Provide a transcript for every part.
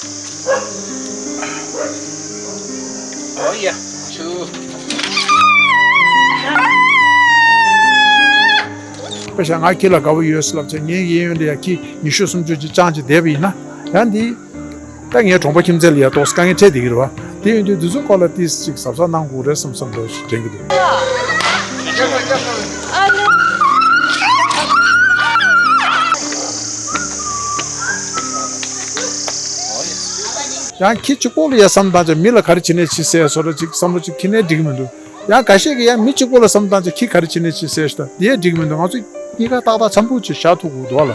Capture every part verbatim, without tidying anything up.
Oh yeah, two. དཔེ་བཞག་ང་ཁྱི་ལ་དགའ་བོ་ཡོད་ལབ་བྱས་ངའི་གཡས་གཡོན་ལ་ཡ་ཁྱི་ཉི་ཤུ་སུམ་ཅུ་ཅིག་བཅངས་ཅིག་བསྡད་པ་ཡིན་ན་ཡང་འདི། ད་ངའི་གྲོང་པ་ཁྱིམ་མཚེས་ལ་ཡ་ཏོག་ཙམ་དཀའ་ངལ་འཕྲད་བསྡད་ཀྱི་རེད་བ། དེ་ཡིན་དུས་འདི་ཚོ་སྐོར་ལ་ཏིས་ཅིག་གཟབ་གཟབ་གནང་དགོས་རེད་བསམ་བསམ་འདྲ་ཞིག་དྲན་གྱི་འདུག་ཡང་ཁྱི་གཅིག་པོ་ལ་ཡ་བསམ་བཏང་ཅིག་མི་ལ་ག་རེ་བྱེད་ནས་ཅིག་ཟེར་བཟོ་འདྲ་ཅིག་བསམ་བློ་ཅིག་ཁྱེར་ནས་འགྲིག་གི་མི་འདུག་ཡང་འགའ་ཤས་ཀྱིས་ཡང་མི་གཅིག་པོ་ལ་བསམ་བཏང་ཅིག་ཁྱི་ག་རེ་བྱེད་ནས་ཅིག་ཟེར་ཞིག་ད་དེ་ཡང་འགྲིག་གི་མི་འདུག་ང་ཚོ་གཉིས་ཀ་ཏག་ཏག་འཆམ་པོ་ཅིག་བཞག་ཐུབ་དགོས་འདུག་ལ།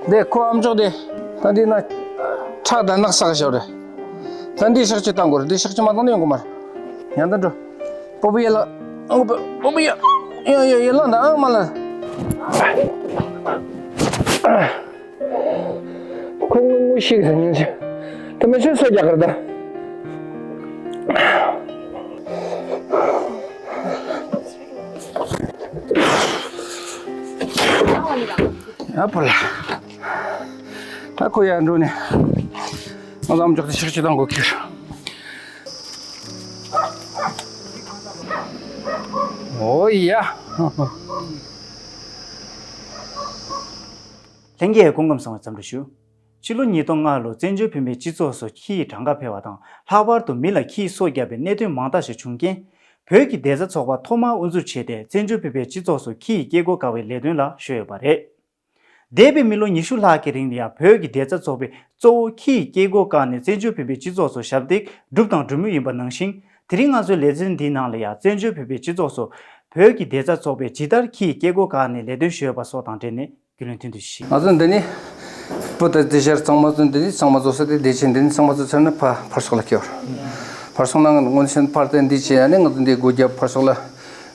དེ་ཁོ་ཨམ་ཅོག་དེ་ད་འདི་ན་ཁྲག་དང་ནག་ས་ག་ཞོར་རེད། ད་འདི་ཤག་ཅིག་བཏང་དགོས་རེད། འདི་ཤག་ཅིག་མ་བཏང་ན་ཡོང་གི་མ་རེད། ཡང་ད་འགྲོ། སྤོ་བོ་ཡེ་ལ། ཨང་སྤོ་སྤོ་བོ་ཡེ། ཡེ་ཡེ་ཡེ་ལ་ད་ཨང་མ་ལ། ཁོ་ངུ་ངུ་ཤིག་ཟ་ཉན་ཆ། ད་མི་ཆོས་སོ་རྒྱག་གར་ད། ཡ་པོ་ལ། ད་ཁོ་ཡར་འགྲོ་ནས། ང་ཚོ་ཨམ་ཅོག་དེ་ཤག་ཅིག་བཏང་དགོས་ཁྱེར། ཨོ་ཡ། ལྷན་རྒྱས་སྐུ་ཁམས་བཟང་བའི་འཚམས་འདྲི་ཞུ། ཕྱི་ལོ་ཉིས་སྟོང་ལྔ་ལོར་བཙན་བྱོལ་བོད་མིའི་སྤྱི་ཚོགས་སུ་ཁྱི་ཡི་གྲངས་ཀ་འཕེལ་བ་དང་ལྷག་པར་དུ་མི་ལ་ཁྱི་ཡིས་སོ་བརྒྱབ་པའི་གནད་དོན་མང་དག་ཞིག་བྱུང་རྐྱེན། བོད་ཀྱི་བདེ་རྩ་ཚོགས་པ་ཐོག་མར་དབུ་འཛུགས་བྱས་ཏེ་བཙན་བྱོལ་བོད་པའི་སྤྱི་ཚོགས་སུ་ཁྱི་ཡི་སྐྱེ་སྒོ་བཀག་པའི་ལས་དོན་ལ་གཞོལ་ཡོད་པ་རེད། འདས་པའི་མི་ལོ་ཉི་ཤུ་ལྷག་གི་རིང་ལ་ཡང་བོད་ཀྱི་བདེ་རྩ་ཚོགས་པས་གཙོ་བོ་ཁྱི་ཡི་སྐྱེ་སྒོ་བཀག་ནས་བཙན་བྱོལ་བོད་པའི་སྤྱི་ཚོགས་སུ་ཞབས་འདེགས་བསྒྲུབས་དང་སྒྲུབ་མུས་ཡིན་པ་ནང་བཞིན། དེ་རིང་ང་ཚོའི་ལེ་ཚན་འདིའི་ནང་ལ་ཡང་བཙན་བྱོལ་བོད་པའི་སྤྱི་ཚོགས་སུ་བོད་ཀྱི་བདེ་རྩ་ཚོགས་པས་ཇི་ལྟར་ཁྱི་ཡི་སྐྱེ་སྒོ་བཀག་ནས་ལས་དོན་ཞུས་པ་སོགས་དང་འབྲེལ་ནས་རྒྱུས་ལོན་ཐུང་ཐུང་ཞིག་ང་ཚོ་འདི་ནི་བུ་དང་དེ་ཤར་གཙང་མ་ཚོ་འདི་ནི་གཙང་མ་ཚོ་ས་དེ་བདེ་ཆེན་འདི་ནི་གཙང་མ་ཚོ་ཚར་ནས་ཕ་ཕར་ཕྱོགས་ལ་ཁྱེར་བར་ཕར་སོང་ན་ང་ཚོ་སྔོན་ཆད་ཕར་དེ་འདི་བྱས་ཡ་ནི་ང་ཚོ་འདི་སྒོ་རྒྱབ་ཕར་ཕྱོགས་ལ།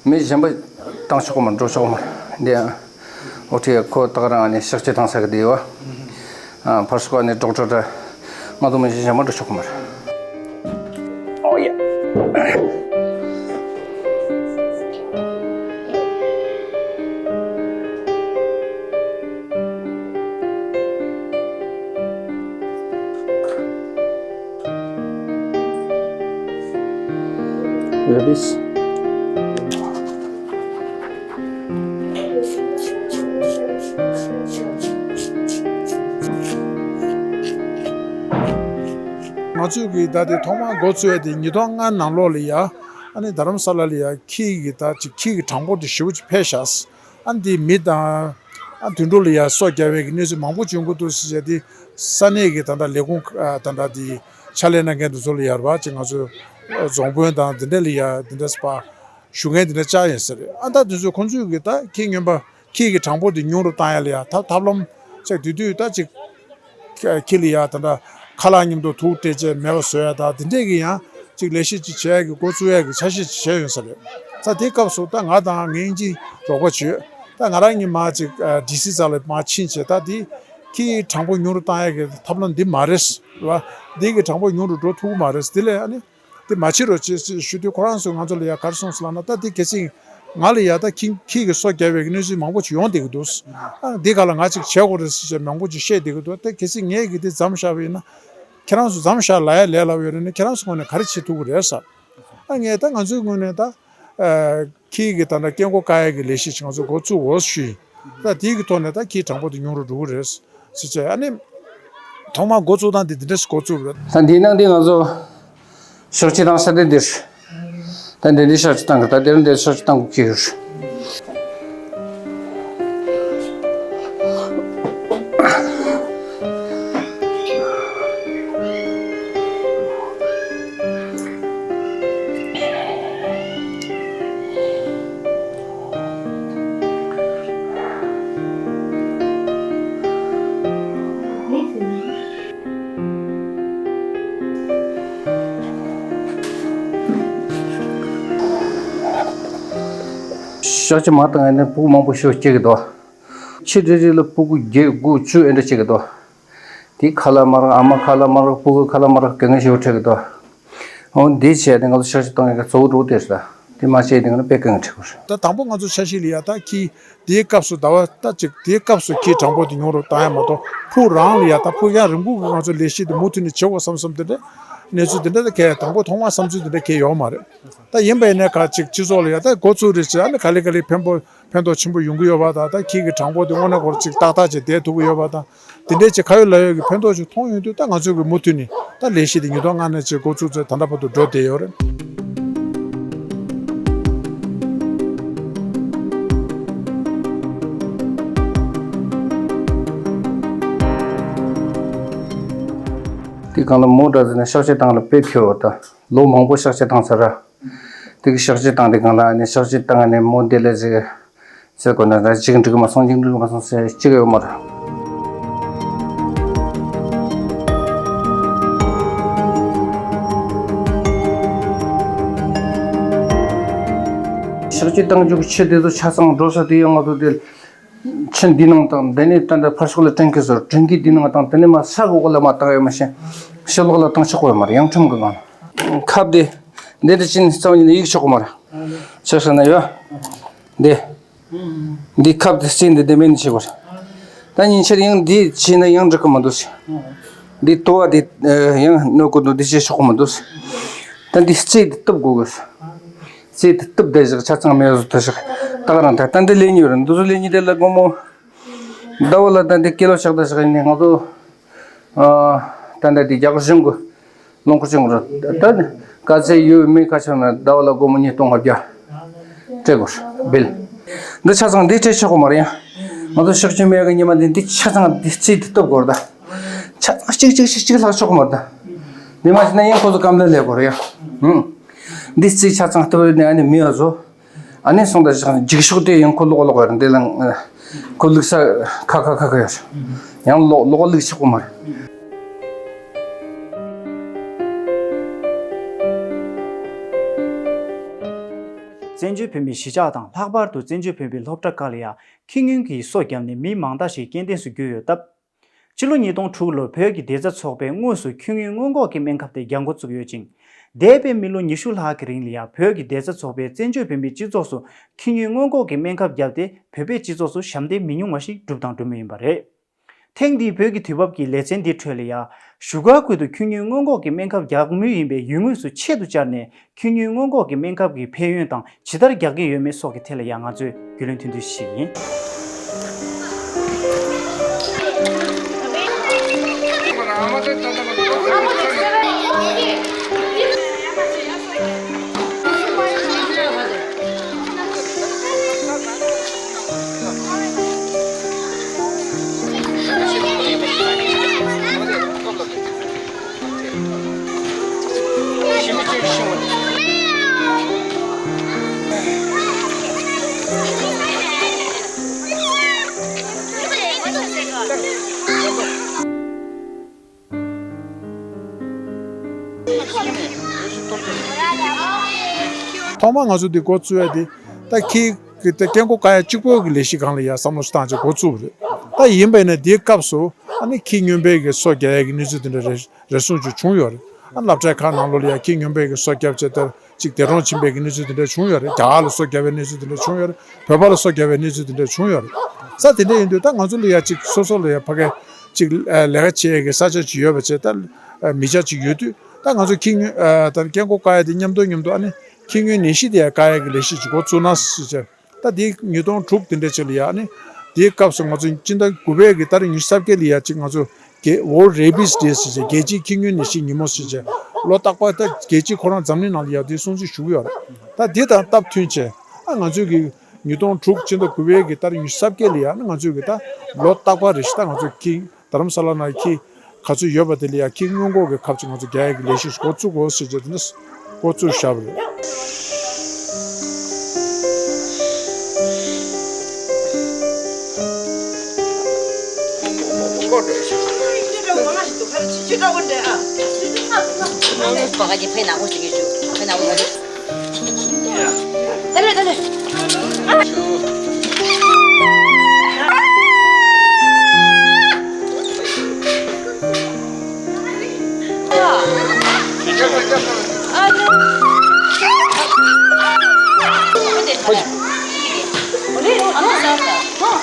མི་གཞན་པ་བཏང་ཆོག་གི་མ་རེད། འགྲོ་ཆོག་གི་མ་རེད། འདི་ཡང་འོ་ཁྲི་ཁོ་ད་ག་རང་ནས་ཤག་ཅིག་བཏང་ས་གི་དེ་ཡོད། ཨ་ཕར་སོག་ནས་འགྲོ་འགྲོ་འདྲ་ང་ཚོ་མི་གཞན་གཞན་པ་འགྲོ་ཆོག་གི་མ་རེད། ཨོ་ཡ། རེ་བིས། ང་ཚོས་ཀྱི་ད་ལྟའི་ཐོག་མར་འགོ་བཙུགས་ཡ་དེ་ཉིས་སྟོང་ལྔ་ནང་ལོགས་ལ་ཡ། ཨ་ནི་རྡ་རམ་ས་ལ་ལ་ཡ་ཁྱི་གི་ད་ཅིག་ཁྱི་གི་གྲངས་འབོར་དེ་ཞེ་པོ་ཅིག་འཕེལ་ཤག་ཨ་འདི་མི་དང་། ཨ་དུད་འགྲོ་ལ་ཡ་སོ་བརྒྱབ་པའི་གི་གནས་ཚུལ་མང་པོ་བྱུང་གི་འདུག་ཟེར་བྱས་ཏེ། ས་གནས་ཀྱི་ད་ལྟ་ལས་ཁུངས་ཨ་ད་ལྟ་དེ་ཕྱག་ལས་གནང་མཁན་དེ་ཚོ་ལ་ཡ་ར་བ་ཅིག་ང་ཚོ་རྫོང་དཔོན་དང་དེ་འདྲ་ལ་ཡ་དེ་འདྲ་སྤ་ཞུ་མཁན་དེ་འདྲ་བཅར་ཡིན་ཟེར། ཨ་ད་དེ་ཚོ་ཁོང་ཚོས་གི་ད་ཁྱི་སྨྱོན་པ་ཁྱི་གི་གྲངས་འབོར་དེ་ཉུང་རུ་བཏང་ཡ་ལ་ཡ་ཐབས་ཐབས་ལམ་ཅིག་དེ་དུས་ད་ཅིག་ཁྱི་ལ་ཡ་ད་ལྟ་ཁ་ལག་མཉམ་དུ་དུག་སྤྲད་བྱས་མེད་པ་བཟོ་ཡ་ད་དེ་འདྲས་གི་ཡང་ཅིག་ལས་གཞི་ཅིག་བྱེད་ཡ་གི་འགོ་བཙུགས་ཡ་གི་འཆར་གཞི་ཅིག་བྱས་ཡོད་ས་རེད། ད་དེ་སྐབས་སུ་ད་ང་དང་ངའི་གཅིག་རོགས་པ་བྱོས། ད་ང་རང་གཉིས་མར་ཅིག་ཨ་ཌི་སི་རྩ་ལ་མར་ཕྱིན་བྱས་ད་དེ་ཁྱི་གྲངས་འབོར་ཉུང་རུ་བཏང་ཡ་གི་ཐབས་ལམ་འདི་མ་རེད་བ། འདི་གི་གྲངས་འབོར་ཉུང་རུ་འགྲོ་ཐུབ་ཀྱི་མ་རེད། དེ་ལས་ཨ་ནི་དེ་མ་བྱེད་རོགས་བྱེད་ཅེས་ཞུ་དུས་ཁོ་རང་ཚོས་ང་ཚོ་ལ་ཡ་ག་རེ་གསུངས་སོང་ལབ་ན། ད་དེ་གལ་སྲིད་ང་ལ་ཡ་ད་ཁྱི་ཁྱི་གི་སོ་བརྒྱབ་པའི་གནས་ཚུལ་མང་པོ་ཅིག་ཡོང་བསྡད་ཀྱི་འདུག་ཨ་འདི་ག་ལ་ང་ཅིག་བྱེད་དགོས་རེད་ཟེར་བྱས་མང་པོ་ཅིག་བཤད་བསྡད་ཀྱི་འདུག་ད་གལ་སྲིད་ངས་གི་དེ་མཚམས་བཞག་པ་ཡིན་ན། ཁྱེད་རང་ཚོ་མཚམས་བཞག་ལབ་ཡ་ལས་སླ་པོ་ཡོད་རེད་ན་ཁྱེད་རང་ཚོ་ངོས་ནས་ག་རེ་བྱེད་ཐུབ་ཀྱི་རེད་ཟེར། ཨ་ངས་ད་ང་ཚོའི་ངོས་ནས་ད་ཨ་ཁྱི་གི་ད་ལྟ་སྐྱེ་སྒོ་བཀག་ཡ་གི་ལས་གཞི་ཅིག་ང་ཚོ་འགོ་བཙུགས་འོ་ཞུས་ཡིན། ད་དེའི་གི་ཐོག་ནས་ད་ཁྱིའི་གྲངས་འབོར་དེ་ཉུང་རུ་འགྲོ་གི་རེད་ཟེར་བྱས། ཨ་ནི་ཐོག་མར་འགོ་བཙུགས་སྟངས་དེ་འདི་འདྲ་ཞིག་འགོ་བཙུགས་རེད། ད་འདིའི་ནང་དེ་ང་ཚོ་ཤག་ཅིག་བཏང་ས་དེ་འདིར། ད་འདི་འདི་ཤག་ཅིག་བཏང་གི་ད་འདིར་འདིར་ཤག་ཅིག་བཏང་དགོས་ཀྱི་ཡོད། ཤག་ཅིག་མ་བཏང་ཡ་ནི་སྤུ་གུ་མང་པོ་ཞིག་སྐྱེ་གི་འདུག་ཁྱི་རེ་རེ་ལ་སྤུ་གུ་བརྒྱད་དགུ་བཅུ་ཨེ་འདྲ་སྐྱེ་གི་འདུག་དེ་ཁ་ལག་མ་རག་ཨ་མ་ཁ་ལག་མ་རག་སྤུ་གུ་ཁ་ལག་མ་རག་དཀའ་ངལ་ཞིག་འཕྲད་གི་འདུག་འོ་འདི་བྱས་ནས་ང་ཚོ་ཤག་ཅིག་བཏང་ཡ་གི་གཙོ་བོ་འགྲོ་དེ་རེད། དེ་མ་བྱས་དེ་ང་ལ་དཔེ་གང་ཁྲིག་གོ། ད་དང་པོ་ང་ཚོ་འཆར་གཞི་ལ་ཡ་ད་ཁྱི་དེའི་སྐབས་སུ་ཟླ་བ་ད་ཅིག་དེའི་སྐབས་སུ་ཁྱི་གྲངས་འབོར་དེ་ཉུང་རུ་བཏང་ཡ་མ་གཏོགས་ཕུགས་རང་ལ་ཡ་ད་ཕུགས་ཡང་རིང་པོ་གི་ང་ཚོ་ལས་གཞི་དེ་མུ་མཐུད་ནས་བྱེད་དགོས་བསམ་བསམ་དེ་འདྲ་གནས་ཚུལ་དེ་འདྲ་ད་གས་དང་པོ་ཐོག་མ་བསམ་ཚུལ་དེ་འདྲ་གས་ཡོད་མ་རེད། ད་ཡིན་པ་ཡིན་ནའི་ཁ་ཅིག་སྤྱི་ཚོགས་ལ་ཡ་ད་འགོ་ཚུགས་རེད་ཅེས་ཨ་ནི་ག་ལེ་ག་ལེ་ཕན་པོ་ཕན་ཐོགས་ཆེན་པོ་ཡོང་གི་ཡོད་པ་དང་ད་ཁྱི་གི་གྲངས་འབོར་དེ་དངོས་གནས་ཁོ་རང་ཅིག་ཏག་ཏག་ཅིག་བསྡད་ཐུབ་ཀྱི་ཡོད་པ་དང་། དེ་འདྲའི་ཅིག་ཁ་ཡོད་ལག་ཡོད་ཀྱི་ཕན་ཐོགས་ཅིག་མཐོང་ཡོང་དུས་ད་ང་ཚོས་ཀྱི་མུ་མཐུད་ནས་ད་ལས་གཞི་དེ་ཉིས་སྟོང་ལྔ་ནས་ཅིག་འགོ་ཚུགས་ཚེ་ད་ལྟ་བར་དུ་འགྲོ་བསྡད་ཡོད་རེད། དེ་གང་ལ་མོ་འདྲ་ཟེར་ན་གཤག་བཅོས་བཏང་ལ་དཔེ་ཁྱོད་ད་ལོ་མང་པོ་གཤག་བཅོས་བཏང་ཚར་ར། དེ་གི་གཤག་བཅོས་བཏང་དེ་གང་ལ་ནས་གཤག་བཅོས་བཏང་ནས་མོ་འདི་ལ་ཟེར། ཟེར་གོ་ན་ད་ཅིག་འགྲིག་མ་སོང་ཅིག་འགྲིག་མ་སོང་ཟེར་ཅིག་ཡོད་མ་རེད། གཤག་བཅོས་བཏང་རྒྱུ་གི་ཆུ་དེ་ཚོ་ཆ་ཚང་འགྲོ་ས་དེ་ཡང་ང་ཚོ་དེ་ཆུ་འདི་ནང་དང་དེ་ནས་ད་ལྟ་ཕར་ཕྱོགས་ལ་ཊེང་ཀི་བཟོ་ཊེང་ཀི་འདི་ནང་དང་དེ་ནས་མ་ས་གི་འོག་ལ་མ་བཏང་ཡོད་མ་ཤེས་ཕྱི་ལོགས་ལ་བཏང་ཆོག་གི་ཡོད་མ་རེད། ཡང་ཁྲིམས་གི་ངང་ཁབ་དེ་འདི་འདྲ་ཕྱིན་རྩ་བ་ཉིད་ནས་གཡུག་ཆོག་གི་མ་རེད། ཆ་བཞག་ན་ཡོད་འདི། འདི་ཁབ་དེ་རྩིས་འདི་བདེ་མིན་ནི་བྱེད་དགོས། ད་ཉིན་ཆར་ཡང་འདི་བྱས་ན་ཡང་འགྲིག་གི་མི་འདུག་ཟེར། འདི་ལྟོ་བ་འདི་ཡང་གནོད་གི་འདུག་འདི་བྱེད་ཆོག་གི་མི་འདུག་ཟེར། ད་འདི་རྩིས་འདི་གཏུབ་དགོས་གི་ཟེར། རྩིས་འདི་གཏུབ་བསྡད་བཞག་ཆ་ཚང་མེད་བཟོ་ད་བཞག་ད་ག་རང་ད་ད་འདི་ལས་ཉོ་རེད། འདི་ཚོ་ལས་ཉོ་དེ་ལ་དགོང་མོ་ཟླ་བ་ལ་ད་འདི་ཀི་ལོ་ཆག་ད་བཞག་ཡིན་ནི་ང་ཚོ། ཨ། ད་ལྟ་དེ་རྒྱ་གར་གཞུང་གི་རླངས་འཁོར་ཆུང་རུ་ད་ནི་དཀའ་ཚེགས་ཡོད་མེད་ཁ་ཆག་ན་ཟླ་བ་ལ་སྒོར་མོ་ཉིས་སྟོང་ལྔ་བརྒྱ་སྤྲད་དགོས་བིལ། འདི་ཆ་ཚང་འདི་སྤྲད་ཆོག་གི་མ་རེད་ཡ། ང་ཚོ་ཕྱག་ཕྱི་མེད་གི་ཉི་མ་འདི་འདི་ཆ་ཚང་འདི་རྩིས་འདི་གཏུབ་དགོས་རེད་ད། ཆ་ཚང་གཅིག་གཅིག་གཅིག་གཅིག་ལྷག་ཆོག་གི་མ་རེད་ད། འདི་མ་བྱས་ན་ཡང་ཁོ་ཚོ་ཀམ་ལེན་ལས་དགོས་རེད་ཡ། ཧུང་། འདི་རྩིས་ཆ་ཚང་གཏུབ་ནས་ཨ་ནི་མི་ཡ་བཟོ། ཨ་ནི་སོང་ད་ཅིག་འཇིགས་ཤོག་དེ་ཡང་ཁོ་ལོག་ལོག་ཡོད་རེད། འདི་ལ་ཁོ་ལུག་ས་ཁ་ཁ་ཁ་ཁ་ཡོད་རེད། ཡང་ལོག་ལོག་ལུག་ཆག་པོ་མ་རེད། བཙན་བྱོལ་བོད་མིའི་གཞིས་ཆགས་དང་ལྷག་པར་དུ་བཙན་བྱོལ་བོད་མིའི་སློབ་གྲྭ་ཁག་ལ་ཡང་ཁྱི་སྔོན་གྱིས་སོ་བརྒྱབ་ནས་མི་མང་དག་ཞིག་རྐྱེན་འདས་སུ་གྱུར་ཡོད་སྟབས། ཕྱི་ལོ་ཉིས་སྟོང་དྲུག་ལོར་བོད་ཀྱི་བདེ་རྩ་ཚོགས་པས་དངོས་སུ་ཁྱི་སྔོན་སྔོན་འགོག་གི་སྨན་ཁབ་དེ་རྒྱག་འགོ་བཙུགས་ཡོད་ཅིང་། འདས་པའི་མི་ལོ་ཉི་ཤུ་ལྷག་གི་རིང་ལ་ཡང་བོད་ཀྱི་བདེ་རྩ་ཚོགས་པས་བཙན་བྱོལ་བོད་མིའི་སྤྱི་ཚོགས་སུ་ཁྱི་སྔོན་སྔོན་འགོག་གི་སྨན་ཁབ་བརྒྱབ་སྟེ་བོད་པའི་སྤྱི་ཚོགས་སུ་ཞབས་འདེགས་མི་ཉུང་བ་ཞིག་བསྒྲུབས་དང་སྒྲུབ་མུས་ཡིན་པ་རེད། ཐེངས་འདིའི་བོད་ཀྱི་དུས་བབ་ཀྱི་ལེ་ཚན་འདིའི་ཁྲོད་ལ་ཡང་བཞུགས་སྒར་ཁུལ་དུ་ཁྱི་སྔོན་སྔོན་འགོག་གི་སྨན་ཁབ་རྒྱག་མུས་ཡིན་པའི་ཡུལ་དངོས་སུ་ཆེད་དུ་བཅར་ནས། ཁྱི་སྔོན་སྔོན་འགོག་གི་སྨན་ཁབ་ཀྱི་ཕན་ཡོན་དང་ཇི་ལྟར་རྒྱག་གི་ཡོད་མེད་སོགས་ཀྱི་ཐད་ལ་ཡང་ང་ཚོས་རྒྱུས་ལོན་ཐུང་ཐུང་ཞིག་ཡིན། ཐོག་མར་ང་ཚོ་འདི་འགོ་བཙུགས་ཡ་དེ་ད་ཁྱི་གི་ད་སྐད་འགོག་བཀག་ཡ་གཅིག་པོ་གི་ལས་གཞི་སྒང་ལ་ཡ་བསམ་བློ་ཞིག་བཏང་བྱས་འགོ་བཙུགས་པ་རེད། ད་ཡིན་པ་ཡིན་ན་དེའི་སྐབས་སུ་ཨ་ནི་ཁྱི་སྨྱོན་པའི་གི་སོ་རྒྱག་ཡ་གི་གནས་ཚུལ་དེ་འདྲ་རེད། རེ་ཟུང་ཅིག་བྱུང་ཡོད་རེད། ཨ་སློབ་གྲྭའི་ཁག་ནང་ལོགས་ལ་ཡང་ཁྱི་སྨྱོན་པའི་གི་སོ་བརྒྱབ་བྱས་ཏེ་ཅིག་འདས་གྲོངས་ཕྱིན་པའི་གི་གནས་ཚུལ་དེ་འདྲ་བྱུང་ཡོད་རེད། རྒྱ་གར་ལ་སོ་བརྒྱབ་པའི་གནས་ཚུལ་དེ་འདྲ་བྱུང་ཡོད་རེད། བོད་པ་ལ་སོ་བརྒྱབ་པའི་གནས་ཚུལ་དེ་འདྲ་བྱུང་ཡོད་རེད། ས་དེ་འདྲ་ཡིན་དུས་ད་ང་ཚོ་ལ་ཡང་ཅིག་སོ་སོ་ལ་ཡང་ཕ་གི་ཅིག་ལས་ཀ་བྱེད་ཡས་ཀྱི་ས་ཆ་ཅིག་ཡོད་པ་བྱས་ད་མི་ཆ་ཅིག་ཡོད་དུས་ད་ང་ཚོ་ཁྱི་སྨྱོན་ད་སྐད་འགོག་བཀག་ཡས་དེ་མཉམ་དུ་མཉམ་དུ་ཨ་ནི་ཁྱི་སྨྱོན་ནད་གཞི་དེ་ཡང་བཀག་ཡས་ཀྱི་ལས་གཞི་ཅིག་འགོ་བཙུགས་ན་ཟེར་བྱས། ད་དེ་ཉིས་སྟོང་དྲུག་དེ་འདྲ་ཅིག་ལ་ཡ་ནི་དེའི་སྐབས་སུ་ང་ཚོ་སྤྱི་ཟླ་དགུ་པའི་གི་ཏ་རིག་ཉི་ཤུ་རྩ་བརྒྱད་ལ་ཡ་ཅིག་ང་ཚོ་རྒྱལ་World Rabies Day ཟེར་བྱས་རྒྱལ་སྤྱིའི་ཁྱི་སྨྱོན་ནད་གཞི་ཉིན་མོ་ཟེར་བྱས་ལོ་རྟག་པར་ད་རྒྱལ་སྤྱིའི་ཁོ་རང་འཛམ་གླིང་ནང་ལ་ཡ་དེ་སྲུང་བརྩི་ཞུ་གི་ཡོད་རེད། ད་དེ་དང་སྟབས་མཐུན་བྱས་ཨ་ང་ཚོས་གི་ཉིས་སྟོང་དྲུག་སྤྱི་ཟླ་དགུ་པའི་གི་ཏ་རིག་ཉི་ཤུ་རྩ་བརྒྱད་ལ་ཡ་ནི་ང་ཚོས་གི་ད་ལོ་རྟག་པར་རེ་བཞིན་ད་ང་ཚོ་ཁྱི་རྡ་རམ་ས་ལ་ནང་ཁྱི་ག་ཚོད་ཡོད་པ་དེ་ལ་ཡང་ཁྱི་སྔོན་འགོག་གི་ཁབ་ཅིག་ང་ཚོ་རྒྱག་ཡག་གི་ལས་གཞི་འགོ་བཙུགས་དགོས་ཟེར་བྱས་དེ་ནས་འགོ་བཙུགས་བཞག་པ་རེད།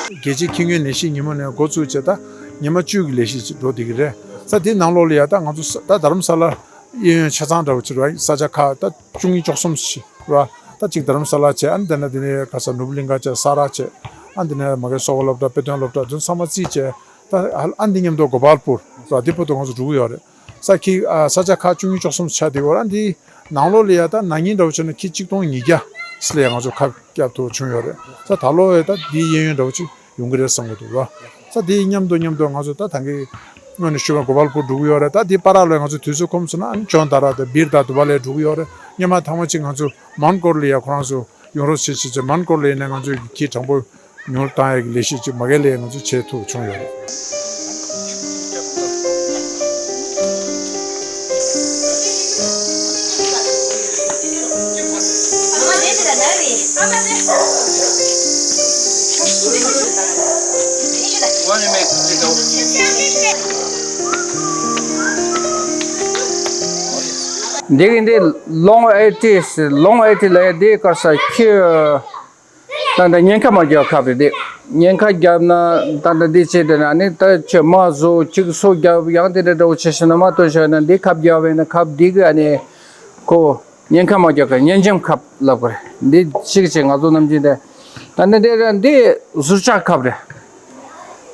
རྒྱལ་སྤྱིའི་ཁྱི་སྨྱོན་ནད་གཞི་ཉིན་མོ་ནས་འགོ་བཙུགས་བྱས། ད་ཉི་མ་བཅུ་གི་ལས་གཞི་ཅིག་འགྲོ་བསྡད་ཀྱི་རེད། ས་དེའི་ནང་ལོགས་ལ་ཡ་ད་ང་ཚོ་ས་ད་རྡ་རམ་ས་ལ་གཡས་གཡོན་ཆ་ཚང་འདྲ་བོ་ཅིག་རེད་བ། ས་ཆ་ཁག་ད་བཅུ་གཉིས་བཅུ་གསུམ་ཞིག་རེད་བ། ད་གཅིག་རྡ་རམ་ས་ལ་བྱས། ཨ་ནི་དེ་ནས་དེ་ནས་ག་ས་ནོར་བུ་གླིང་ག་བྱས། ས་ར་བྱས། ཨ་ནི་དེ་ནས་མ་གི་སོག་པོ་སློབ་གྲྭ། དཔེ་སྟོན་སློབ་གྲྭ། དེ་ཚང་མ་རྩིས་བྱས། ད་ཨ་ནི་མཉམ་དུ་གོ་པལ་པུར་རེད་བ། དེ་བར་དུ་ང་ཚོ་འགྲོ་གི་ཡོད་རེད། ས་ཁྱི་ཨ་ས་ཆ་ཁག་བཅུ་གཉིས་བཅུ་གསུམ་ཆགས་བསྡད་ཡོད་རེད། ཨ་ནི་དེའི་ནང་ལོགས་ལ་ཡ་ད་ན་ནིང་འདྲ་བོ་བྱས་ན་ཁྱི་གཅིག་སྟོང་ཉིས་བརྒྱ་ཙམ་ལ་ཡ་ང་ཚོ་ཁབ་བརྒྱབ་ཐུབ་བྱུང་ཡོད་རེད། ས་ད་ལོ་ཡ་ད་དེའི་གཡས་གཡོན་འདྲ་བོ་ཅིག་ཡོང་གི་རེད་བསམ་གྱི་འདུག་ར། ས་དེའི་མཉམ་དུ་མཉམ་དུ་ང་ཚོ་ད་ད་གིན་སྔོན་ནས་ཞུས་པ་གོ་པལ་པུར་འགྲོ་གི་ཡོད་རེད། ད་དེའི་བར་ལ་ང་ཚོ་དུས་ཚོད་ཁོམ་སོང་ན་ཨ་ནི་ཇོན་ཏ་ར་དང་བིར་དང་དུ་བ་ལ་འགྲོ་གི་ཡོད་རེད། སྔོན་མ་ཐེངས་མ་གཅིག་ང་ཚོ་མན་གོར་ལ་ཡ་ཁོ་རང་ཚོ་ཡོང་རོགས་བྱེད་བྱེད་བྱེད། མན་གོར་ལ་ཡིན་ན་ང་ཚོའི་ཁྱི་གྲངས་པོ་ཉུང་བཏང་ཡག་གི་ལས་གཞི་གཅིག་མ་གི་ལ་ཡ་ང་ཚོ་བྱེད་ཐུབ་བྱུང་ཡོད་རེད། འདི་གི་འདི་ལོང་ཨེ་ཊི་ལོང་ཨེ་ཊི་ལ་ཡ་འདི་དཀར་ས་ཁྱི། ད་ལྟ་ཉེན་ཁ་མ་རྒྱག་ཁབ་རེད་དེ། ཉེན་ཁ་བརྒྱབ་ན་ད་ལྟ་འདི་བྱས་དེ་ན་ནི་ད་ཁྱོད་མ་བཟོ་གཅིག་སོ་རྒྱབ་ཡང་དེ་འདྲ་འདྲ་བོ་བྱེད་ཤེས་ན་མ་སྟོན་ཤེས་ན་འདི་ཁབ་རྒྱག་བས་ན་ཁབ་འདི་གི་ཨ་ནི་ཁོ་ཉེན་ཁ་མ་རྒྱག་གི་ཉེན་ཅན་ཁབ་ལབ་གི་རེད། འདི་གཅིག་བྱས་ང་ཚོ་ནམ་རྒྱུན་དེ་ད་ནི་འདི་འདི་ཟུར་བཅག་ཁབ་རེད།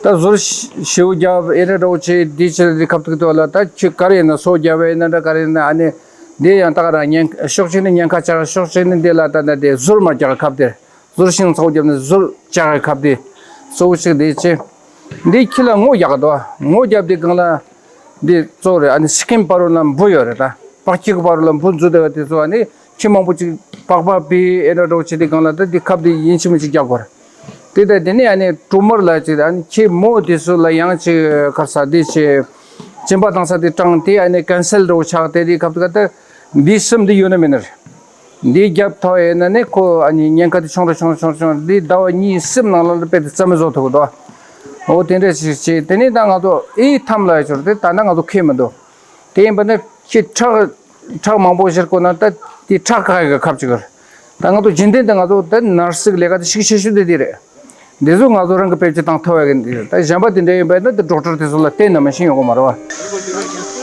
ད་ཟུར་ཞིའུ་རྒྱབ་ཨེ་འདྲ་འདྲ་བོ་བྱས་འདི་བྱས་འདི་ཁབ་ཐུག་ཏུ་ལ་ད་ཁྱོད་ག་རེ་ཡིན་ན་སོ་རྒྱབ་ཨེ་ན་འདྲ་ག་རེ་ཡིན་ན་ཨ་ནི་འདི་ཡང་ད་ག་རང་ཉེན་ཕྱོགས་གཅིག་ནི་ཉེན་ཁ་ཆགས། ཕྱོགས་གཅིག་ནི་འདི་ལ་ད་ནི་འདི་ཟུར་མ་རྒྱག་ཁབ་དེ། ཟུར་ཤིང་ཚོགས་བརྒྱབ་ནས་ཟུར་བཅག་གི་ཁབ་དེ་གཙོ་བོ་ཞིག་དེ་ཅི། འདི་ཁྱི་ལ་སྔོ་རྒྱག་གི་འདུག་སྔོ་རྒྱབ་དེ་སྒང་ལ་འདི་གཙོ་བོ་རེད། ཨ་ནི་སི་ཀིམ་བར་རུ་ལ་འབུ་ཡོད་རེད། ད་པགས་ཁྱི་གི་བར་རུ་ལ་འབུ་འཛུལ་བསྡད་པ་དེ་ཚོ་ཨ་ནི་ཁྱི་མང་པོ་ཅིག་པགས་པ་པའི་ཨེ་འདྲ་འདྲ་བོ་བྱེད་དེ་སྒང་ལ་ད་འདི་ཁབ་དེ་ཡིན་གཅིག་མིན་གཅིག་རྒྱག་དགོས་རེད། དེ་ད་དེ་ནས་ཨ་ནི་ཊུ་མར་ལ་ཅིག་ཨ་ནི་ཁྱི་མོ་དེ་ཚོ་ལ་ཡང་ཅིག་ག་རེ་ཟ་དེ་ཅིག་གཅིན་པ་བཏང་ས་དེ་སྐྲངས་ཏེ་ཨ་ནི་ཀན་སར་འདྲ་བོ་ཆགས་དེ་དེ་ཁབ་དེ་ག་ད་འདི་གསུམ་འདི་ཡོད་ན་མེད་ན་རེད། འདི་རྒྱབ་ཐོག་ཡིན་ན་ནི་ཁོ་ཨ་ནི་ཉེན་ཁ་དེ་ཆུང་རུ་ཆུང་རུ་ཆུང་རུ་ཆུང་རུ་འདི་ཟླ་བ་གཉིས་གསུམ་ནང་ལ་དཔེ་དེ་རྩ་མེད་བཟོ་ཐུབ་ཀྱི་འདུག་འོ་དེ་འདྲ་ཞིག་བྱས་དེ་ནས་ད་ང་ཚོ་ཨི་ཐམ་ལ་ཡོད་ཆོག་དེ་ད་ལྟ་ང་ཚོ་ཁེལ་མི་འདུག་དེ་ཡིན་པ་ནི་ཁྱི་ཁྲག་ཁྲག་མང་པོ་བཞུར་དགོས་ན་ད་དེ་ཁྲག་ཁ་གི་ཁབ་ཅིག་རེད། ད་ང་ཚོ་རྒྱུན་ལྡན་དུ་ང་ཚོ་ད་ནར་སི་གི་ལས་ཀ་དེ་ཤུགས་ཆེ་ཤོས་དེ་དེ་རེད། འདི་ཚོ་ང་ཚོ་རང་གི་དཔེ་ཆ་དང་ཐོ་བ་གི་འདི་ད་གཞན་པ་དེ་འདྲ་ཡིན་པ་ན་དེ་ཌོག་ཊར་དེ་ཚོ་ལ་བསྟན་ན་མ་ཤེས་ཡོང་གི་མ་རེད་བ།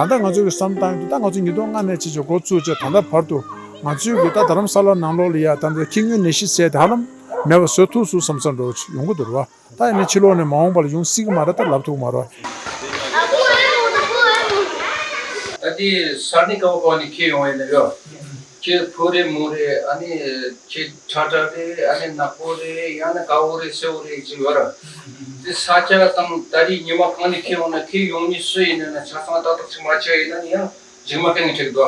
ད་ལྟ་ང་ཚོ་གི་བསམ་སྟངས་དེ་ད་ང་ཚོ་ཉིས་སྟོང་ལྔ་ནས་ཕྱིན་ཆད་འགོ་བཙུགས་བྱས་ད་ལྟ་བར་དུ་ང་ཚོའི་གི་ད་རྡ་རམ་ས་ལ་ནང་ལོགས་ལ་ཡ་ད་ལྟ་ཁྱི་སྨྱོན་ནད་གཞི་ཟེར་དེ་ཧ་ལམ་མེད་པ་བཟོ་ཐུབ་སོང་བསམ་བསམ་འདྲ་བོ་ཅིག་ཡོང་གི་འདུག་ར་བ། ད་ཡིན་ནའི་ཕྱི་ལོགས་ནས་མ་འོངས་པ་ལ་ཡོང་སྲིད་ཀྱི་མ་རེད། ད་ལབ་ཐུབ་ཀྱི་མ་རེད། ད་དེ་ས་གནས་ག་བ་ག་བ་ནས་ཁྱེར་ཡོང་ཡིན་ན་ཡོད། ཁྱེད་ཕོ་རེད་མོ་རེད། ཨ་ནི་ཁྱེད་ཁྲ་ཁྲ་རེད། ཨ་ནི་ནག་པོ་རེད། ཡང་ན་དཀར་པོ་རེད། སེར་པོ་རེད་ཅིག་ཡོད་ར། དེ་ས་ཆ་དང་ད་རེས་ཉི་མ་གང་ནས་ཁྱེར་ཡོང་ན་ཁྱེད་ཡོང་མི་སུ་ཡིན་ན་ན་ཆ་ཚང་ཏག་ཏག་ཅིག་མ་ཆགས་ཡིན་ན་ནི་ཡང་། རྗེས་མ་གན་གི་ཁྲིད་དོ།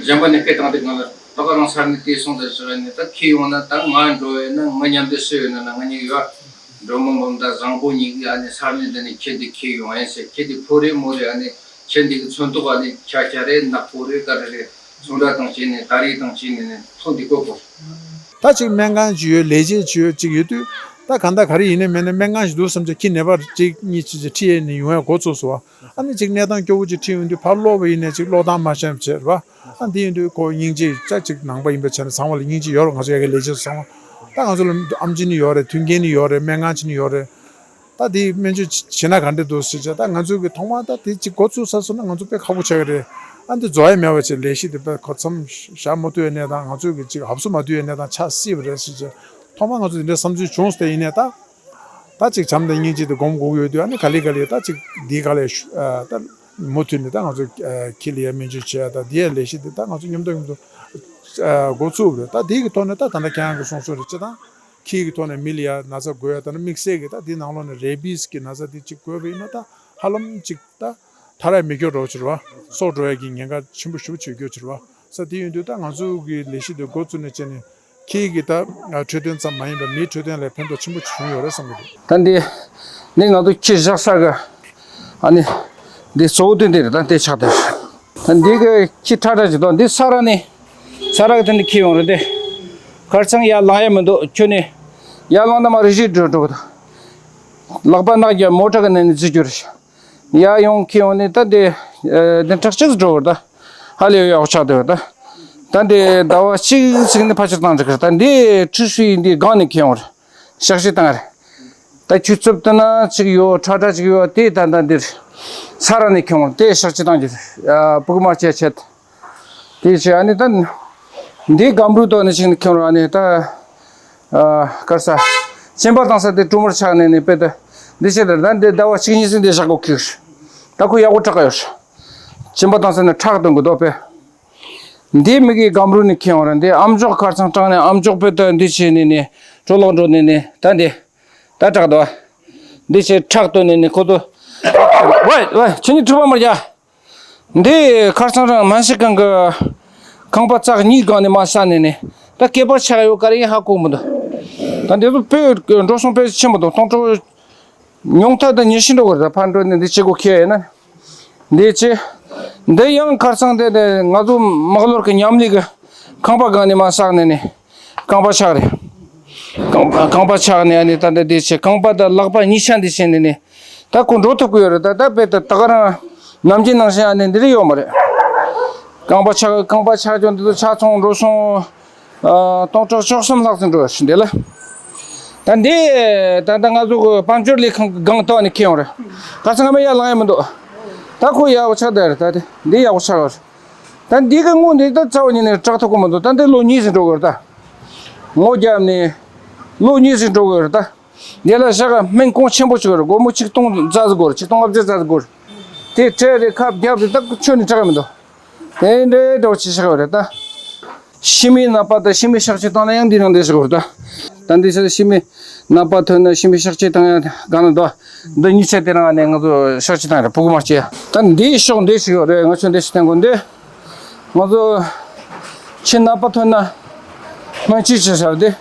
གཞན་པ་ནི་སྐད་བཏང་དུས་ང་ལ་ད་ག་རང་ས་གནས་དེ་སོང་ད་ཟེར་ནས་ད་ཁྱེད་ཡོང་ན་ད་ང་འགྲོ་ཡོད་ན་ང་མཉམ་དུ་སུ་ཡོད་ན་ན་ང་གཉིས་ཡོད། འགྲོ་མོ་འབུམ་དང་བཟང་པོ་གཉིས་ཀྱིས་ཨ་ནི་ས་གནས་འདི་ནས་ཁྱེད་འདི་ཁྱེད་ཡོང་ཡིན་ཟེར། ཁྱེད་འདི་ཕོ་རེད་མོ་རེད། ཨ་ནི་ཁྱེད་འདི་གི་ཚོན་མདོག་ཨ་ནི་ཆ་ཆ་རེད། ནག་པོ་རེད། དཀར་རེད། ཚོན་ཁྲ་དང་བཅས་ནས་ད་རེས་དང་བཅས་ནས་ནས་ཐོ་འདི་བཀོད་དགོས། ད་ཅིག་སྨན་ཁང་ཅིག་ཡོད། ལས་བྱེད་ཅིག་ཡོད་ཅིག་ཡོད་དུས་ད་གང་ལྟར་ག་རེ་ཡིན་ནའི་མིན་ནའི་སྨན་ཁང་ཞིག་འདུག་བསམ་ཚེ་ཁྱི་ནད་པ་གཅིག་གཉིས་ཅིག་ཅིག་ཁྲིད་ཡས་ནས་ཡོང་ཡས་འགོ་ཚུགས་སོང་བ། ཨ་ནི་ཅིག་གནས་སྟངས་སྐྱོ་བོ་ཅིག་ཁྲིད་ཡོང་དུས་ཕར་སློག་པ་ཡིན་ནའི་ཅིག་སློག་སྟངས་མ་ཤེས་པ་བྱས་རེད་བ། ཨ་འདི་ཡིན་དུས་ཁོ་སྙིང་རྗེ་ཅག་ཅིག་ནང་པ་ཡིན་པའི་ཆ་ནས་ཚང་མ་ལ་སྙིང་རྗེ་ཡོད་རེད། ང་ཚོ་ཡ་གི་ལས་བྱེད་ཚང་མ། ད་ང་ཚོ་ལ་ཨེམ་ཆི་ནི་ཡོད་རེད། མཐུན་རྐྱེན་ནི་ཡོད་རེད། སྨན་ཁང་ཅིག་ནི་ཡོད་རེད། ད་དེ་སྨན་བཅོས་བྱེད་ན་ག་འདྲ་འདུག་ཟེར་བྱས་ད་ང་ཚོ་གི་ཐོག་མར་ད་དེ་ཅིག་འགོ་བཙུགས་ཚར་སོང་ན་ང་ཚོ་དཔེ་ཁག་པོ་ཆགས་ཀྱི་རེད། ཨ་འདི་རྫོགས་ཡ་མེད་པ་བྱས་ལས་གཞི་དེ་དཔེ་ཁོ་མཚམས་བཞག་མ་ཐུབ་ཡ་གནས་སྟངས། ང་ཚོ་གི་ཅིག་ཧབ་སུ་མ་ཐུབ་ཡ་གནས་སྟངས་ཆགས་སྲིད་པ་རེད་ཟེར་བྱས་ཐོག་མར་ང་ཚོ་དེ་འདྲའི་བསམ་ཚུལ་བྱུང་སྟེ་ཡིན་ནའི་ད། ད་ཅིག་བྱམས་དང་སྙིང་རྗེ་དེ་སྒོམ་དགོས་ཀྱི་ཡོད་དུས་ཨ་ནི་ག་ལེ་ག་ལེ་ད་ཅིག་འདིའི་ག་ལེ་ཤུ་ཨ་ད་མུ་མཐུད་ནས་ད་ང་ཚོ་ཨ་ཁྱི་ལ་ཡ་སྨན་བཅོས་བྱེད་ཡ་ད་འདི་ཡ་ལས་གཞི་དེ་ད་ང་ཚོ་མཉམ་དུ་མཉམ་དུ་ཨ་འགོ་ཚུགས་རེད། ད་འདི་གི་ཐོག་ནས་ད་ད་ལྟ་ཁྱེད་རང་གིས་གསུངས་སོང་རེད། སྤྱིར་བཏང་ཁྱི་གི་ཐོག་ནས་མི་ལ་ཡ་ན་ཚ་འགོས་ཡ་ད་ནི་དམིགས་བསལ་གྱི་ད་འདི་ནང་ལོགས་ནས་རེ་བིས་ཀྱི་ན་ཚ་འདི་ཅིག་འགོས་པ་ཡིན་ན་ད་ཧ་ལམ་ཅིག་ད་ཐར་ཡ་མེད་རྒྱུ་འདྲ་བོ་ཅིག་རེད་བ། སྲོག་འགྲོ་ཡ་གི་ཉེན་ཁ་ཆེན་པོ་ཞེ་པོ་ཅིག་ཡོད་རྒྱུ་ཅིག་རེད་བ། ས་དེ་ཡིན་དུས་ད་ང་ཚོ་གི་ལས་གཞི་དེ་འགོ་བཙུགས་ནས་བྱས་ནས་ཁྱི་གི་ད་འཕྲོད་བསྟེན་ཙམ་མ་ཡིན་པར་མིའི་འཕྲོད་བསྟེན་ལ་ཕན་ཐོགས་ཆེན་པོ་བྱུང་ཡོད་རེད་བསམ་གི་འདུག་ད་འདི་འདི་ང་ཚོ་ཁྱི་བཞག་ས་གི་ཨ་ནི་འདི་གཙོ་བོ་དེ་འདི་རེད། ད་འདི་ཆགས་དེ་རེད། ད་འདི་གི་ཁྱི་ཁྲ་ཁྲ་ཅིག་དང་འདི་ས་ར་ནས་ས་ར་གི་དེ་འདི་ཁྱི་ཡོང་རེད། དེ་ཁར་ཚང་ཡར་ལངས་ཡ་མི་འདུག་ཁྱོད་ནི་ཡར་ལངས་ན་མ་རེ་བཞི་འགྲོ་འགྲོ་གི་འདུག་ལག་པ་ནག་རྒྱ་མོ་ཊ་གི་ནང་ནས་འཛུལ་རྒྱུ་རེད། ཡ་ཡོང་ཁྱི་ཡོང་ནི་ད་དེ་ཨ་དེ་ཁྲག་གཅིག་འགྲོ་བར་ད་ཧ་ལས་ཡོད་ཡག་ཆགས་འདུག་ད་ད་དེ་ཟླ་བ་གཅིག་ཙམ་ནས་ཕལ་ཆེར་བཏང་འགྲིག་གི་རེད། ད་འདི་ཁྲི་ཧྲི་འདི་སྒང་ནས་ཁྱི་ཡོང་རེད། གཤག་བཅོས་བཏང་རེད། ད་ཁྱི་རྩུབ་ལྟ་ན་གཅིག་ཡོད། ཁྲ་ཁྲ་གཅིག་ཡོད། དེ་ད་ད་འདིར་ས་ར་ནས་ཁྱི་ཡོང་དེ་གཤག་བཅོས་བཏང་རྒྱུ་རེད། ཨ་སྤུ་གུ་མ་བྱས་བྱས། དེ་བྱས་ཨ་ནི་ད་འདི་སྒམ་རུ་ཐོག་ནས་ཅིག་ནས་ཁྱེར་ཨ་ནི་ད་ཨ་གར་ས་གཅིན་པ་བཏང་ས་དེ་གྲུ་མོར་ཆགས་ནས་ནི་དཔེ་ད་འདི་བྱས་ད་ད་འདི་ཟླ་བ་གཅིག་གཉིས་ཙམ་འདི་བཞག་གོ་ཁྱེར། ད་ཁོ་ཡག་པོ་དྲག་ག་ཡོད། གཅིན་པ་བཏང་ས་ནི་ཁྲག་འདོན་གི་འདུག་པས། འདི་མི་གི་སྒམ་རུ་ནས་ཁྱེར་ཡོང་ར། འདི་ཨམ་ཅོག་ཁར་ཚང་དྲངས་ནས་ཨམ་ཅོག་དཔེ་ད་འདི་བྱས་ནས་ནི་གྲོ་ལོག་འགྲོ་ནས་ནི་ད་འདི་ད་དྲག་འདུག་འདི་བྱས་ཁྲག་བཏོན་ནས་ནི་ཁོ་ཚོ། ཝེ་ཝེ་ཁྱེད་གཉིས་འཁྲུག་པ་མ་རྒྱག་འདི་ཁར་ཚང་རང་སྨན་ཞིག་གང་གི་ཁང་པ་ཙག་གཉིས་སྒང་ནས་མ་ས་ནས་ནས་ད་སྐེད་པར་ཆགས་ཡོད་ག་རེ་ཡིན་ཧ་གོ་མི་འདུག་ད་འདི་ཚོ་དཔེ་འགྲོ་སོང་དཔེ་ཆེན་པོ་འདུག་སྟོང་ཕྲག་ཉུང་མཐའ་དང་ཉི་ཤུ་འགྲོ་གི་རེད། ད་ཕར་འགྲོ་ནས་འདི་བྱེད་སྒོ་ཁྱེར་ཡིན་ན་འདི་ཅི། འདི་ཡང་ཁར་ཚང་དེ་དེ་ང་ཚོ་མག་ལོར་གི་མཉམ་ལས་གི་ཁང་པ་སྒང་ནས་མ་ས་ནས་ནས་རྐང་པ་ཆག་རེད། རྐང་པ་རྐང་པ་ཆག་ནས་ཨ་ནི་ད་འདི་འདི་བྱེད་རྐང་པ་དང་ལག་པ་གཉིས་ཆ་འདི་བྱེད་ནས་ནས། ད་ཁོ་འགྲོ་ཐུབ་ཀྱི་ཡོད་རེད། ད་ད་དཔེ་ད་ད་ག་རང་ནམ་རྒྱུན་ནང་བཞིན་ཨ་ནི་འདི་རེད་ཡོད་མ་རེད། རྐང་པ་ཆག་རྐང་པ་ཆག་ཀྱང་འདི་ཚོ་ཆ་ཚང་འགྲོ་སོང་ཨ་སྟོང་ཕྲག་བཅུ་གསུམ་ལྷག་ཙམ་འགྲོ་ཡོད་རེད་འདི་ལ། ད་འདི་ད་ད་ང་ཚོ་གི་དཔལ་འབྱོར་ལས་ཁང་གི་སྒང་ཐོག་ནས་ཁྱེར་ཡོང་རེད། ཁ་སང་ང་མ་ཡར་ལངས་ཡ་མི་འདུག་ད་ཁོ་ཡག་པོ་ཆགས་བསྡད་རེད། ད་དེ་འདི་ཡག་པོ་ཆགས་ཡོད་རེད། ད་འདི་གི་སྔོན་འདི་ད་རྩ་བ་ཉིད་ནས་སྐྲག་ཐུབ་ཀྱི་མི་འདུག་ད་འདི་ལོ་གཉིས་ཙམ་འགྲོ་གི་རེད། ད་ངོ་རྒྱབ་ནས་ལོ་གཉིས་ཙམ་འགྲོ་གི་རེད། ད། འདི་ལ་བཞག་སྨན་གོང་ཆེན་པོ་ཅིག་ཡོད་རེད། སྒོར་མོ་ཆིག་སྟོང་རྩ་ཟིག་དགོས་རེད། ཆིག་སྟོང་ལྔ་བརྒྱ་རྩ་ཟིག་དགོས་རེད། དེ་སྤྲད་རེད། ཁབ་བརྒྱབ་རེད། ད་ཁྱོན་ནས་དྲག་མི་འདུག་དེ་འདྲའི་འདྲ་བོ་ཅིག་བཞག་ཡོད་རེད། ད་ཤི་མི་ནད་པ་དང་ཤི་མི་གཤག་བཅོས་བཏང་ན་ཡང་འདི་ནང་འདི་བཞག་ཡོད་རེད། ད་ད་འདི་ཚོ་ཤི་མི་ནད་པ་ཐོན་ན་ཤི་མི་གཤག་བཅོས་བཏང་ཡ་ག་ན་འདུག་འདི་གཉིས་ཆ་དེ་རང་ནས་ང་ཚོ་གཤག་བཅོས་བཏང་ཡ་རེད། ཕྲུ་གུ་མ་སྐྱེས་ཡ། ད་འདིའི་ཕྱོགས་འདི་ཞིག་ཡོད་རེད། ང་ཚོ་འདི་ཞིག་བསྟན་དགོས་འདི། ང་ཚོ་ཁྱི་ནད་པ་ཐོན་ན་སྨན་བཅོས་བྱེད་ས་རེད།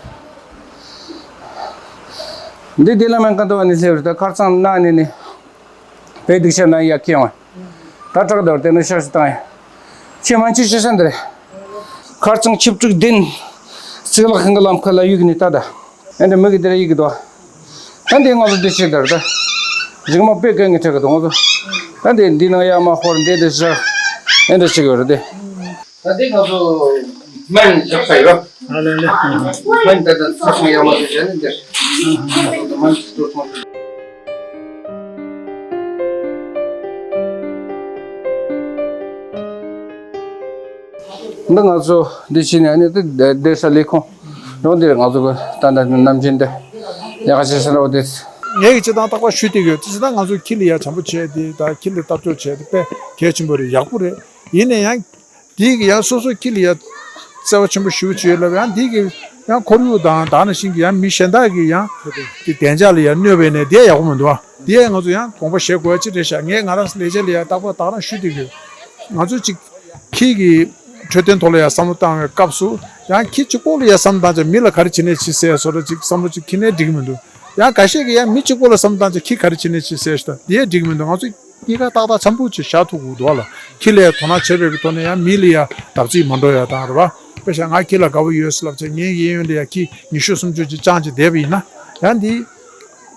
འདི་འདི་ལ་སྨན་ཁང་དུ་བ་ནས་སླེབས་རེད། ད་ཁར་ཚང་ན་ནས་ནས་བོད་སྡིག་ཆ་ན་ཡ་ཁྱི་ཡོང་ད་དྲག་དོར་དེ་ནས་གཤག་བཅོས་བཏང་ཡ། ཁྱི་སྨན་བཅོས་བྱེད་ས་འདི་རེད། ཁར་ཚང་ཆིབས་དྲུག་བདུན་གཙུག་ལག་ཁང་གི་ལམ་ཁ་ལ་གཡུག་ནས་ལྟ་ད། ཨེ་འདྲ་མི་གི་དེ་ར་ཡིག་གི་དོ། ད་འདི་ང་ཚོ་འདི་བྱེད་དར་ད། རིག་མ་དཔེ་གན་གི་ཁྲག་གི་དོ་ང་ཚོ། ད་འདི་འདི་ནང་ཡ་མ་ཧོར་འདི་འདི་བཞག་ཨེ་འདྲ་བྱེད་གི་ཡོད་རེད་དེ། ད་འདི་ང་ཚོ་སྨན་བཞག་ས་ཡོད། ཨ་ལེ་ལེ། སྨན་ད་ད་ཚ་སོང་ཡ་མ་ཟེར་བྱས་ནས་འདིར། སྨན་སྤྲོད་སོང་། འདི་ང་ཚོ་འདི་ཕྱིན་ནས་ཨ་ནི་འདི་བསྡད་ས་ལས་ཁུངས་རང་འདིར་ང་ཚོ་གི་ད་ལྟ་ནམ་རྒྱུན་འདི་ཡག་ག་བྱེད་ས་རེད་འདི། ངས་ཀྱི་སྤྱི་བཏང་རྟག་པར་ཞུ་བསྡད་ཡོད། སྤྱི་བཏང་ང་ཚོ་ཁྱི་ལ་ཡ་བྱམས་པོ་བྱས་ཏེ་ད་ཁྱི་ལ་ལྟ་སྐྱོང་བྱས་ཏེ་དཔེ་གལ་ཆེན་པོ་རེད། ཡག་པོ་རེད། ཡིན་ན་ཡང་དེའི་གི་ཡང་སོ་སོ་ཁྱི་ལ་ཡ་བརྩེ་བ་ཆེན་པོ་ཞུ་བྱས་ལབ་ཡང་དེའི་གི་ཡང་ཁོར་ཡུག་དང་ད་ནང་བཞིན་གི་ཡང་མི་གཞན་དག་གི་ཡང་དེ་བདེ་འཇགས་ལ་ཡ་གནོད་པས་ནས་དེ་ཡག་པོ་མི་འདུག་ཨ། དེ་ཡ་ང་ཚོ་ཡང་དགོངས་པ་བཞེས་དགོས་ཡ་ཅི་རེད་ཤག་ངས་ང་རང་ལས་བྱེད་ལ་ཡ་རྟག་པར་ད་ག་རང་ཞུ་བསྡད་ཡོད། ང་ཚོ་ཅིག་ཁྱི་གི་འཕྲོད་བསྟེན་ཐོག་ལ་ཡ་བསམ་བློ་བཏང་བའི་སྐབས་སུ་ཡང་ཁྱི་གཅིག་པོ་ལ་ཡ་བསམ་བློ་བཏང་ཙང་མི་ལ་ག་རེ་བྱེད་ནས་ཅི་ཟེར་བཟོ་འདྲ་ཅིག་བསམ་བློ་ཅིག་འཁྱེར་ནས་འགྲིག་གི་མི་འདུག་ཡང་འགའ་ཤས་ཀྱིས་ཡང་མི་གཅིག་པོ་ལ་བསམ་བློ་བཏང་ཙང་ཁྱི་ག་རེ་བྱེད་ནས་ཅི་ཟེར་ཞུ་ད་དེ་ཡང་འགྲིག་གི་མི་འདུག་ང་ཚོ་གཉིས་ཀ་ཏག་ཏག་འཆམ་པོ་ཅིག་བཞག་ཐུབ་དགོས་འདུག་ལ། ཁྱི་ལ་ཡ་དོ་སྣང་བྱེད་པའི་གི་ཐོག་ནས་ཡང་མི་ལ་ཡ་བརྡབ་གསིག་མ་འགྲོ་ཡ་དང་རེད་བ། དཔེ་བཞག་ང་ཁྱི་ལ་དགའ་བོ་ཡོད་ཟེར་ལབ་ཙང་ངའི་གཡས་གཡོན་ལ་ཡ་ཁྱི་ཉི་ཤུ་སུམ་ཅུ་ཅིག་བཅངས་ཅིག་བསྡད་པ་ཡིན་ན་ཡང་འདི།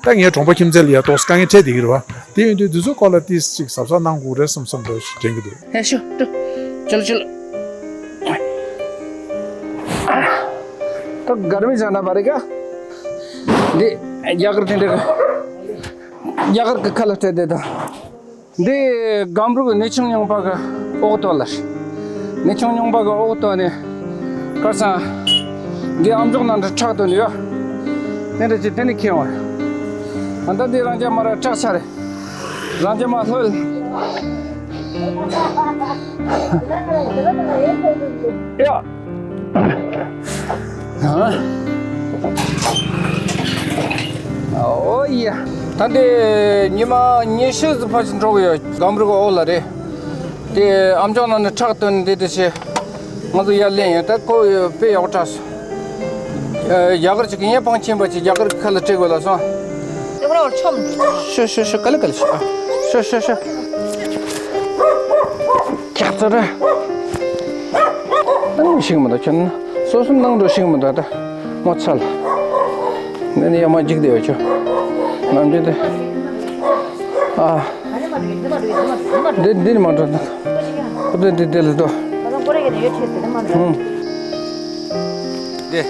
ད་ངའི་གྲོང་པ་ཁྱིམ་མཚེས་ལ་ཡ་ཏོག་ཙམ་དཀའ་ངལ་འཕྲད་བསྡད་ཀྱི་རེད་བ། དེ་ཡིན་དུས་འདི་ཚོ་སྐོར་ལ་ཏིས་ཅིག་གཟབ་གཟབ་གནང་དགོས་རེད་བསམ་བསམ་འདྲ་ཞིག་དྲན་གྱི་འདུག་ཧེ་ཤོ་ཏུ། ཅོལ་ཅོལ། ད་གར་མི་ཅང་ན་བ་རེ་ག་འདི་རྒྱ་གར་དེ་འདྲ་གི་རྒྱ་གར་གི་ཁ་ལ་སྤྲད་དེ་ད། འདི་སྒམ་རུ་གི་ནེ་ཆུང་ཉུང་པ་གི་འོག་ཏོ་ལ། ནེ་ཆུང་ཉུང་པ་གི་འོག་ཏོ་ནས་ཁར་སང་འདི་ཨམ་ཅོག་ནང་འདྲ་ཁྲག་ཏོ་ནི་ཡོད། དེ་འདྲ་ཅིག་དེ་ནི་ཁྱེར་འོང་། ཨ་ད་འདི་རང་རྒྱ་མ་ར་ཁྲག་ཆ་རེད། རང་རྒྱ་མ་ལྷོད། ཡ། ཨོ་ཡ། ད་འདི་ཉི་མ་ཉི་ཤུ་ཙམ་ཕར་ཕྱིན་འགྲོ་གི་ཡོད། སྒམ་རུ་གི་འོག་ལ་རེད། དེ་ཨམ་ཅོག་ནང་ནས་ཁྲག་བཏོན་འདི་དེ་བྱས། ང་ཚོ་ཡར་ལེན་ཡོད། ད་ཁོ་དཔེ་ཡག་དྲགས་སོང་། ཨ། རྒྱ་གར་ཅིག་གིས་ངའི་པང་ཆེན་པ་ཅིག་རྒྱ་གར་གྱི་ཁ་ལ་སྤྲད་དགོས་ལབ་སོང་། དེ་ཁོ་རང་ཆོམ། ཤོ་ཤོ་ཤོ། ག་ལེ་ག་ལེ་ཤོ། ཨ། ཤོ་ཤོ་ཤོ། རྒྱབ་ཚར་ར། གནང་ཤེས་ཀྱི་མི་འདུག་ཁྱོད་ན་སོ་སོ་གནང་འགྲོ་ཤེས་ཀྱི་མི་འདུག་ད་ངོ་ཚ་ལ། ངས་ནི་ཡ་མ་འཇིགས་བསྡད་ཡོད་ཁྱོད། ནམ་རྒྱུན་དེ། ཨ། འདི་འདི་ནི་མ་འགྲོ་ན། ཁོ་ཚོས་འདི་འདི་ལ་འགྲོ། ཧུམ། འདི།